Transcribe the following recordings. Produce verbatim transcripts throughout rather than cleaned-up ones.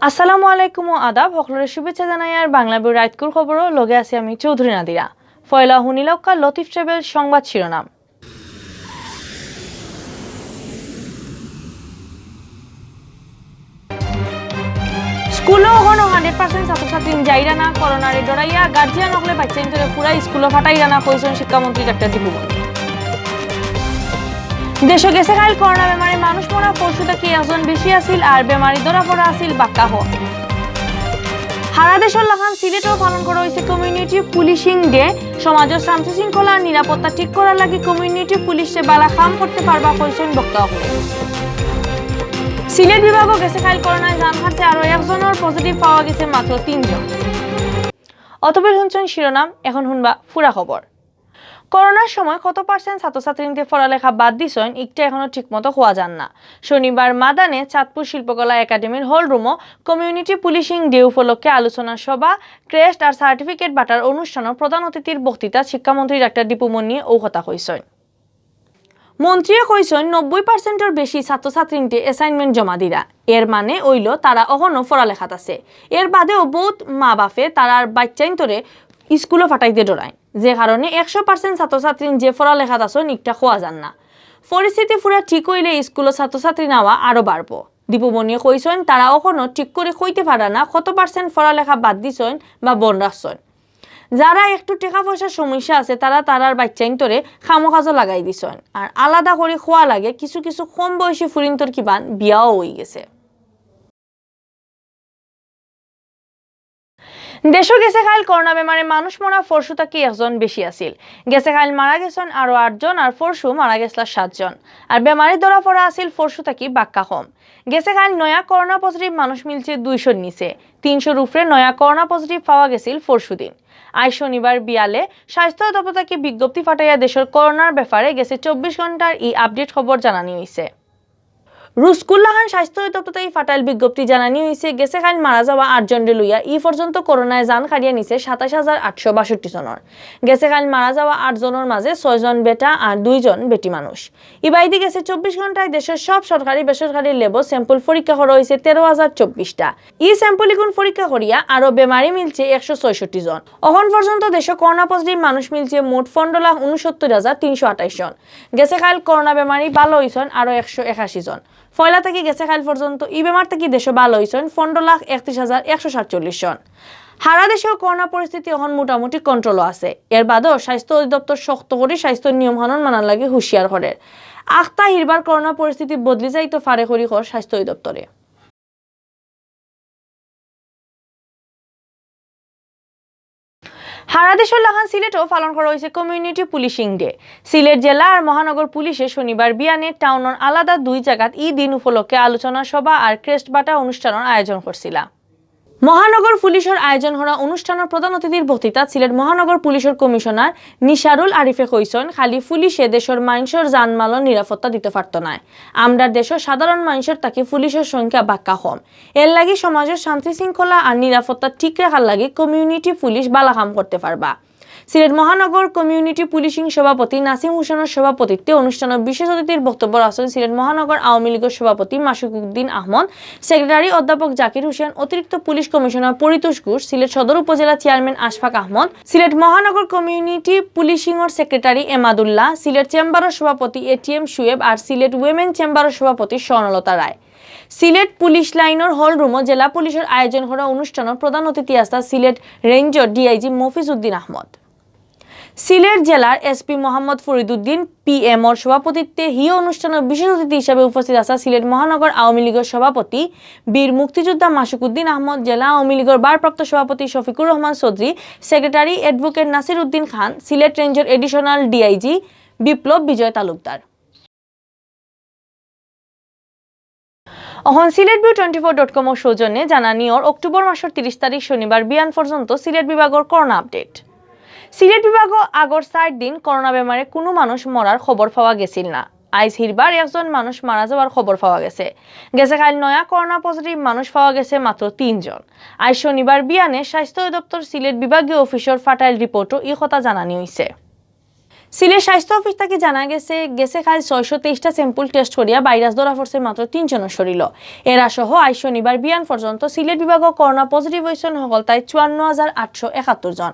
আসসালামু আলাইকুম ও আদাব, হকলরে শুভেচ্ছা জানাইয়ার বাংলা বই রাইতকুর খবরও লগে আছি আমি চৌধুরী নাদিরা। ফয়লা হুনিলাউক্কা লতিফ ট্রাভেল সংবাদ শিরোনাম। স্কুলো অখনো হান্ড্রেড পার্সেন্ট ছাত্রছাত্রী যাইরা না, করোনারে ডরাইয়া গার্জিয়ান অকলে বাচ্চাইন্তরে পুরা স্কুলো ফাটাইরা না, কইছইন শিক্ষামন্ত্রী ডাক্তার দীপু মনি। দেশো গেছে কাইল করোনা বেমারে মানুষ মরা পরশু থাকি একজন বেশি আছিল, আর বেমারি ধরা পড়া আছিল বাক্কা কম। হারা দেশর লাখান সিলেটও পালন করা হইছে কমিউনিটি পুলিশিং ডে। সমাজর শান্তি শৃঙ্খলা আর নিরাপত্তা ঠিক করার লাগি কমিউনিটি পুলিশে বালা কাম করতে পারবা কইছইন বক্তা অকলে। সিলেট বিভাগও গেছে কাইল করোনায় জান হারছে আরো একজনর পজিটিভ পাওয়া গেছে মাত্র তিনজন। অতবেল হুনছইন শিরোনাম, এখন হুনবা পুরা খবর। করোনার সময় কত পার্সেন্ট ছাত্রছাত্রীন্তে পড়ালেখা বাদ দিছইন, ইকটা এখনো ঠিকমতো কওয়া যার না। শনিবার মাদানে চাঁদপুর শিল্পকলা একাডেমির হল রুমো কমিউনিটি পুলিশিং ডে উপলক্ষে আলোচনা সভা, ক্রেস্ট আর সার্টিফিকেট বাটার অনুষ্ঠানর প্রধান অতিথির বক্তৃতাত শিক্ষামন্ত্রী ডাক্তার দীপু মনিয়ে অউ কথা কইছইন। মন্ত্রীয়ে কইছইন, নব্বই পার্সেন্টর বেশি ছাত্রছাত্রীন্তে অ্যাসাইনমেন্ট জমা দিরা, এর মানে অইলো তারা অখনো পড়ালেখাত আছে। এর বাদেও বউত মা বাপে তারার বাচ্চাইন্তরে স্কুলো ফাটাইতে ডরাইন, যে কারণে একশো পার্সেন্ট ছাত্রছাত্রীন যে পড়ালেখাত আছইন ইকটা কওয়া যার না। পরিস্থিতি পুরা ঠিক অইলে স্কুলো ছাত্রছাত্রী নেওয়া আরো বাড়বো। দীপু মনিয়ে কইছইন, তারা অখনো ঠিক করি কইতে পারা না কত পার্সেন্ট পড়ালেখা বাদ দিছইন বা বন্ধ রাখছইন। যারা একটু টেকা পয়সার সমস্যা আছে, তারা তারার বাচ্চাইন্তরে কামো কাজো লাগাই দিছইন। আর আলাদা করি কওয়া লাগে, কিছু কিছু কম বয়সী ফুরিন্তর কিবান বিয়াও অইগেছে। দেশো গেছে কাইল করোনা বেমারে মানুষ মরা পরশু থাকি একজন বেশি আছিল। গেছে কাইল মারা গেছইন আরো আটজন, আর পরশু মারা গেছলা সাতজন। আর বেমারি ধরা পড়া আছিল পরশু থাকি বাক্কা কম। গেছে কাইল নয়া করোনা পজিটিভ মানুষ মিলছে দুইশোর নিচে। তিনশোর উপরে নয়া করোনা পজিটিভ পাওয়া গেছিল পরশুদিন। আইজ শনিবার বিয়ালে স্বাস্থ্য দপ্তর থাকি বিজ্ঞপ্তি ফাটাইয়া দেশর করোনার ব্যাপারে গেছে চব্বিশ ঘন্টার ই আপডেট খবর জানানি অইছে। রুজকুল্লাহান স্বাস্থ্য দপ্তর থাকি ফাটাইল বিজ্ঞপ্তি জানানি অইছে, গেছে কাইল মারা যাওয়া আটজনরে লইয়া ই পর্যন্ত করোনায় জান কাড়িয়া নিছে সাতাইশ হাজার আটশো বাষট্টি জনর। গেছে কাইল মারা যাওয়া আটজনর মাঝে ছয়জন বেটা আর দুইজন বেটি মানুষ। ইবায়দি গেছে চব্বিশ ঘন্টায় দেশর সব সরকারি বেসরকারি ল্যাবো স্যাম্পল পরীক্ষা করা অইছে তেরো হাজার চব্বিশটা। ই স্যাম্পল ইগুন পরীক্ষা করিয়া আরো বেমারি মিলছে একশো ছয়ষট্টি জন। অখন পর্যন্ত দেশো করোনা পজিটিভ মানুষ মিলছে মোট পনেরো লাখ ঊনসত্তর হাজার তিনশো আঠাইশ জন। গেছে কাইল করোনা বেমারি ভালা অইছইন আরো একশো একাশি জন। পয়লা থাকি গেছে কাইল পর্যন্ত ই বেমার থাকি দেশো ভালা অইছইন পনেরো লাখ একত্রিশ হাজার একশো সাতচল্লিশ জন। হারা দেশেও করোনা পরিস্থিতি অখন মোটামুটি কন্ট্রোলো আছে। এর বাদেও স্বাস্থ্য অধিদপ্তর শক্ত করি স্বাস্থ্য নিয়ম কানুন মানার লাগি হুঁশিয়ার করের। আখতা হিরবার করোনা পরিস্থিতি বদলি যাইতো পারে করি কর স্বাস্থ্য অধিদপ্তরে। হারা দেশর লাখান সিলেটও পালন করা অইছে কমিউনিটি পুলিশিং ডে। সিলেট জেলা আর মহানগর পুলিশে শনিবার বিয়ানে টাউনর আলাদা দুই জাগাত ই দিন উপলক্ষে আলোচনা সভা আর ক্রেস্ট বাটা অনুষ্ঠানর আয়োজন করছিলা। মহানগর পুলিশর আয়োজন করা অনুষ্ঠানর প্রধান অতিথির বক্তৃতাত সিলেট মহানগর পুলিশর কমিশনার নিশারুল আরিফে কইছইন, খালি পুলিশে দেশর মানষর জানমালর নিরাপত্তা দিতো পারতো নায়। আমরার দেশো সাধারণ মানষর থাকি পুলিশর সংখ্যা বাক্কা কম। এর লাগি সমাজর শান্তি শৃঙ্খলা আর নিরাপত্তা ঠিক রাখার লাগি কমিউনিটি পুলিশ বালা কাম করতে পারবা। সিলেট মহানগর কমিউনিটি পুলিশিং সভাপতি নাসিম হোসেনর সভাপতিত্বে অনুষ্ঠানর বিশেষ অতিথির বক্তব্য রাখছইন সিলেট মহানগর আওয়ামী লীগর সভাপতি মাসুক উদ্দিন আহমদ, সেক্রেটারি অধ্যাপক জাকির হোসেন, অতিরিক্ত পুলিশ কমিশনার পরিতোষ ঘোষ, সিলেট সদর উপজেলা চেয়ারম্যান আশফাক আহমদ, সিলেট মহানগর কমিউনিটি পুলিশিংর সেক্রেটারি এমাদুল্লাহ, সিলেট চেম্বারর সভাপতি এটিএম শুয়েব আর সিলেট উইমেন চেম্বারর সভাপতি স্বর্ণলতা রায়। সিলেট পুলিশ লাইনর হল রুমো জেলা পুলিশর আয়োজন করা অনুষ্ঠানর প্রধান অতিথি আছলা সিলেট রেঞ্জর ডিআইজি মফিজ উদ্দিন আহমদ। সিলেট জেলার এসপি মোহাম্মদ ফরিদ উদ্দিন পিএমর সভাপতিত্বে হিয় অনুষ্ঠানর বিশেষ অতিথি হিসাবে উপস্থিত আছলা সিলেট মহানগর আওয়ামী লীগর সভাপতি বীর মুক্তিযোদ্ধা মাসুক উদ্দিন আহমদ, জেলা আওয়ামী লীগর ভারপ্রাপ্ত সভাপতি শফিকুর রহমান চৌধুরী, সেক্রেটারি অ্যাডভোকেট নাসির উদ্দিন খান, সিলেট রেঞ্জর অ্যাডিশনাল ডিআইজি বিপ্লব বিজয় তালুকদার। অখন Sylhet view twenty four dot কমর সৌজন্যে জানানি অর অক্টোবর মাসর তিরিশ তারিখ শনিবার বিয়ান পর্যন্ত সিলেট বিভাগর করোনা আপডেট। সিলেট বিভাগো আগর চাইর দিন করোনা বেমারে কুনু মানুষ মরার খবর পাওয়া গেছিল না। আইজ হিরবার একজন মানুষ মারা যাওয়ার খবর পাওয়া গেছে। গেছে কাইল নয়া করোনা পজিটিভ মানুষ পাওয়া গেছে মাত্র তিনজন। আইজ শনিবার বিয়ানে স্বাস্থ্য অধিদপ্তর সিলেট বিভাগীয় অফিসর ফাটাইল রিপোর্টো ই কথা জানানি অইছে। সিলেট স্বাস্থ্য অফিস থাকি জানা গেছে, গেছে কাইল ছয়শো তেইশটা স্যাম্পল টেস্ট করিয়া ভাইরাস ধরা পড়ছে মাত্র তিনজনর শরীরো। এরা সহ আইজ শনিবার বিয়ান পর্যন্ত সিলেট বিভাগো করোনা পজিটিভ অইছইন হকলতায় চুয়ান্ন হাজার আটশো একাত্তর জন।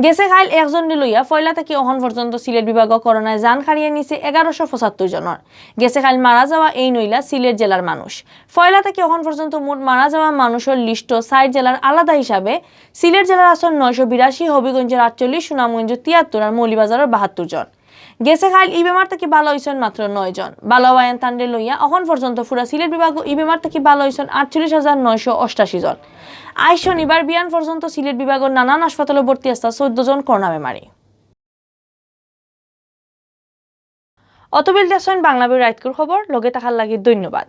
গেছে কাইল একজনরে লইয়া পয়লা থাকি অখন পর্যন্ত সিলেট বিভাগো করোনায় জান কাড়িয়া নিছে এগারোশো পঁচাত্তর জনর। গেছে কাইল মারা যাওয়া এইন অইলা সিলেট জেলার মানুষ। পয়লা থাকি অখন পর্যন্ত মোট মারা যাওয়া মানুষর লিস্টো চাইর জেলার আলাদা হিসাবে সিলেট জেলার আছইন নয়শো বিরাশি, হবিগঞ্জর আটচল্লিশ, সুনামগঞ্জ তিয়াত্তর আর মৌলভীবাজারর বাহাত্তর জন। গেছে কাইল ই বেমার থাকি ভালা অইছইন মাত্র নয় জন। ভালা অওয়াইন তানরে লইয়া অখন পর্যন্ত পুরা সিলেট বিভাগো ই বেমার থাকি ভালা অইছইন আটচল্লিশ হাজার নয়শো অষ্টাশি জন। আইজ শনিবার বিয়ান পর্যন্ত সিলেট বিভাগর নানান হাসপাতালো ভর্তি আছলা চৌদ্দ জন করোনা বেমারি। অতবিল দেখছইন বাংলা বই রাইতকুর খবর, লগে থাকার লাগি ধন্যবাদ।